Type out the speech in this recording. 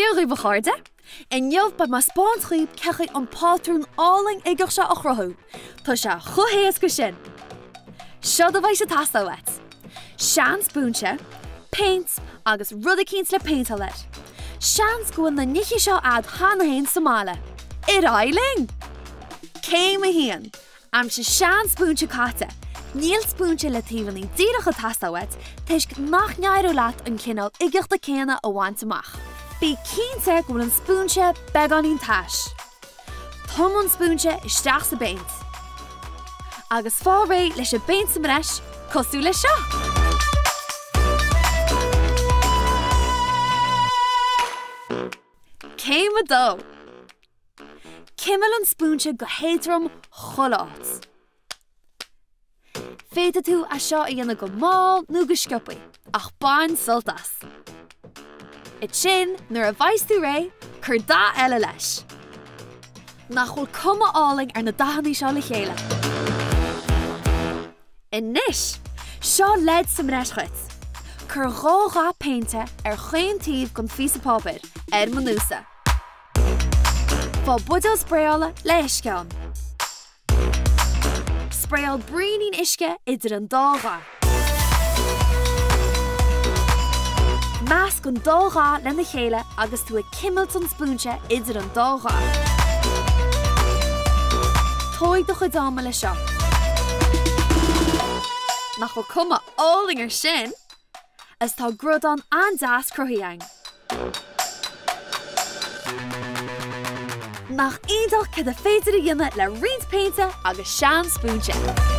Dia dhaoibh a chairde! Inniu beidh mé ag 'spáint dhaoib cén chaoi an pátrún álainn uigeach seo a chruthú. Tá sé chomh héasca sin! Seod a bheidh ag teastáil uait. Sean spúinse, péint agus rud eicínt le péinteáil air. Seans go bhfuil na nithe seo a'd cheana féin sa mbaile. Ar aghaidh linn! Céim 1, Aimsigh sean spúinse caite. Níl spúinse le taobhanna díreacha ag teastáil uait toisc nach n-éireoidh leat an cineál uigeachta céanna a bhaint amach. Bí cinnte go bhfuil an spúinse beagáinín tais. Tum an spúinse isteach sa bpéint. Agus fáil réidh leis an bpéint sa mbreis, cosúil le seo! Céim 2. Cimil an spúinse go héadrom chuile áit. Féadfaidh tú é seo a dhéanamh go mall nó go sciobtha, ach bain sult as! Ansin, nuair a bheas tú réidh, cuir dath eile leis. Nach bhfuil cuma álainn ar na dathanna seo le chéile? Anois, seo leid sa mbreis dhuit. Cuir dhá dhath péinte ar chaon taobh den phíosa páipéir, ar mo nós-sa. Faigh buidéal spraeála le uisce ann. Spraeáil braoinín uisce idir an dá dhath. Measc an dá dhath lena chéile agus tú ag cimilt an spúinse idir an dá dhath. Tóg do chuid ama le seo. Nach bhfuil cuma álainn ar sin? Is tá grudán an-deas cruthaithe againn. Nach iontach cad is féidir a dhéanamh le roinnt péinte agus sean spúinse!